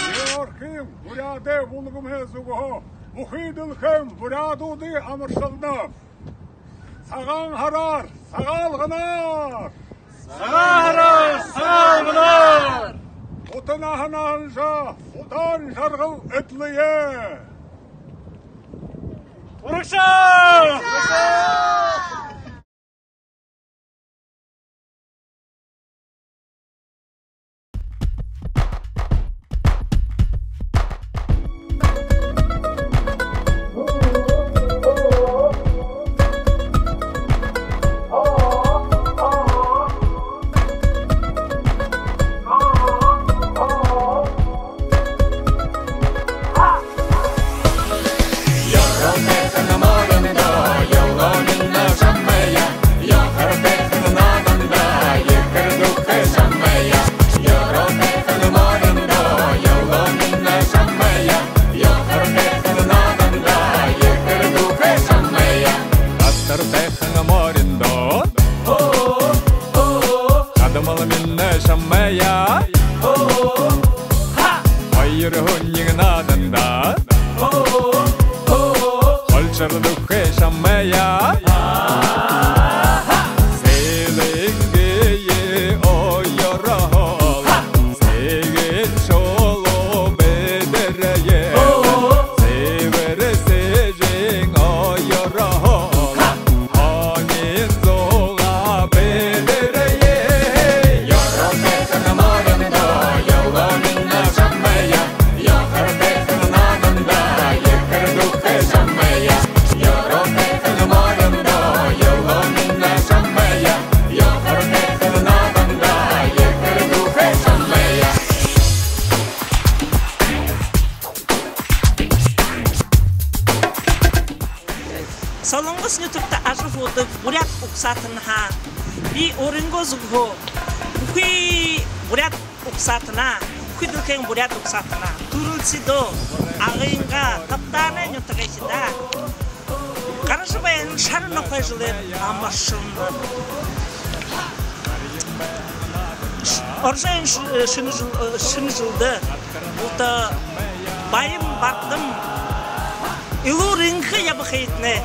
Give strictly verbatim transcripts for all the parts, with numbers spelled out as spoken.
Нью-Йоркын буряадай бүлгэмһээ зүгһөө бүхы дэлхэйн буряадуудые амаршалнаб. Сагаан һараар, Сагаалганаар! Сагаан һараар, Сагаалганаар! Ута наһа наһанжа, удаан жаргал эдлэе! Урагшаа! Хатартай хан мориндо. Хадамал минии шамайе. Хоёр хүнэй нааданда. Холшор дүүхэ шамайе. Сэлэнгые оёрхол. Сэгэн шулуу бэдэрээ. Сэбэр сэжын оёрхол. Хонин зугаа бэдэрээ. Европын мориндо, ёлго минии шамайе. Ёхор бэхын нааданда, ёхор дүүхэ шамайе. Европын мориндо, ёлго минии шамайе. Ёхор бэхын нааданда, ёхор дүүхэ шамайе. Солонгос нютагта ажаһуудаг буряад угсаатанһаа би өөрынгөө зүгһөө бүхы буряад угсаатанаа, бүхы дэлхэйн буряад угсаатанаа, түрэл Сэдэ, Агынгаа, Табтаанай нютагайхидаа гаража байһан шара нохой жэлээр амаршалнаб. Орожо ерэнэ ш-, шэнэ жэл, э, шэнэ жэлдэ булта баян, бардам, элүүр энхэ ябахыетнай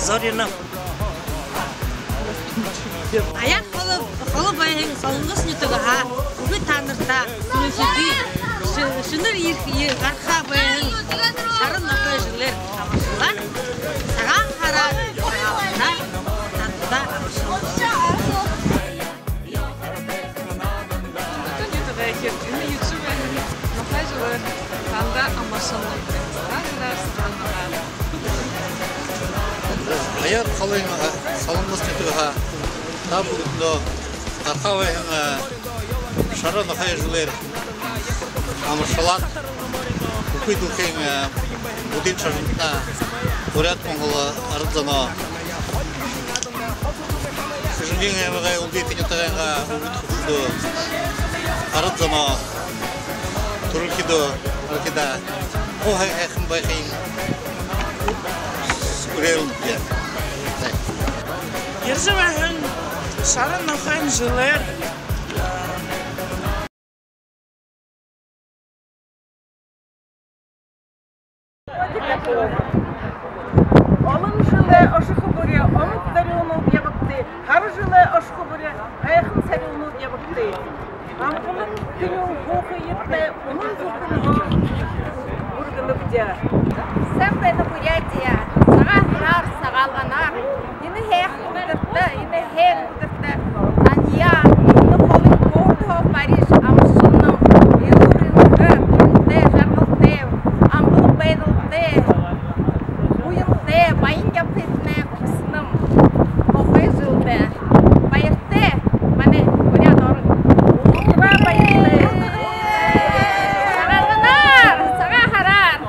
зориноб. Аяар холо, холо байһан Солонгос нютагһаа бүхы таанарта түрэлхидээ шэ-, шэнээр ерэхэ, е-, гараха байһан шара нохой жэлээр амаршалаа. Сагаан һараар, Сагаалганаар, таанарта Солонгос нютагһаа та бүгэдэндөө гарахаа байһан, э, шара нохой жэлээр амаршалаад, бүхы дэлхэйн, э, буддын шажантнай, буряад-монгол арад зоноо, Хэжэнгын аймагай Улаан-Үдэ нютагайнгаа үбгэд хүбүүдтэ, арад зоноо, түрэлхидтэ, архидаа һайн һайхан байхыень үреэлнэбди. Ерэжэ байһан шара нохойн жэлээр олон жэлэй ошохо бүри омог зорюунууд ябагты, һара жэлэй ошохо бүри һайхан сарюунууд ябагты. Амгалан тэнюун һуухыетнай үнэн зүрхэнһөө үргэнэбди. Сайн байна, Бурятия! Сагаан һараар, Сагаалганаар! Энэ һайхан үдэртэ, энэ һайн үдэртэ танаа, энэ холын городһоо барижа амаршалнаб. Элүүр энхэ, үнэтэй, жаргалтай, амгалан байдалтай, буянтай, баян ябахыетнай хүсэнэб. Нохой жэлдээ! Баяртай, манай буряад орон! Ура, баяртай! Сагаалганаар, Сагаан һараар!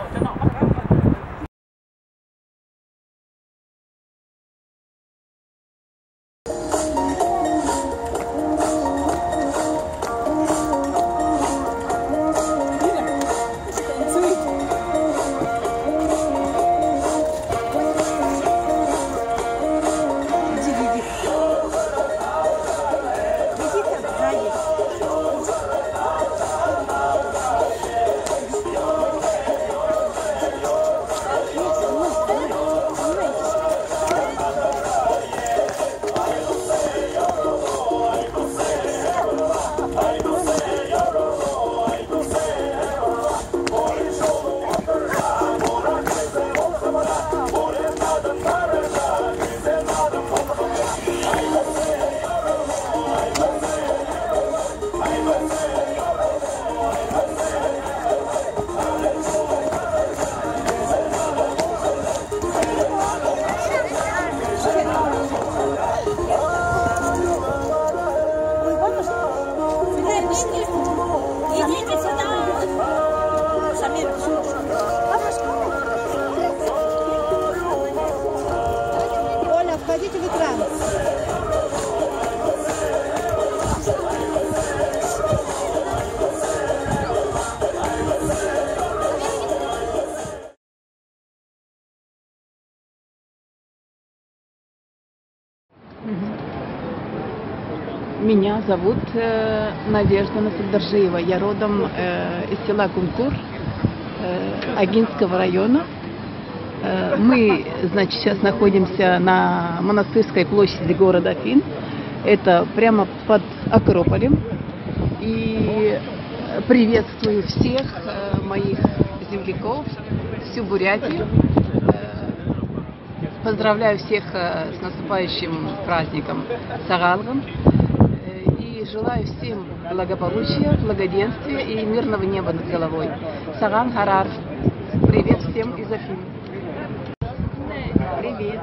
Оля, входите в экран. Меня зовут, э, Надежда Насырдоржиева. Я родом, э, из села Кункур, э, Агинского района. Э, мы, значит, сейчас находимся на Монастырской площади города Афин. Это прямо под Акрополем. И приветствую всех, э, моих земляков, всю Бурятию. Э, поздравляю всех, э, с наступающим праздником Сагаалган. Э, и желаю всем благополучия, благоденствия и мирного неба над головой. Сагаан һараар. Привет всем из Афин. Привет.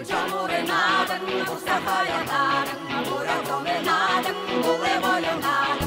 Жамуурай наадан, бусахая наадан, буряад зомай наадан, булай гоё наадан.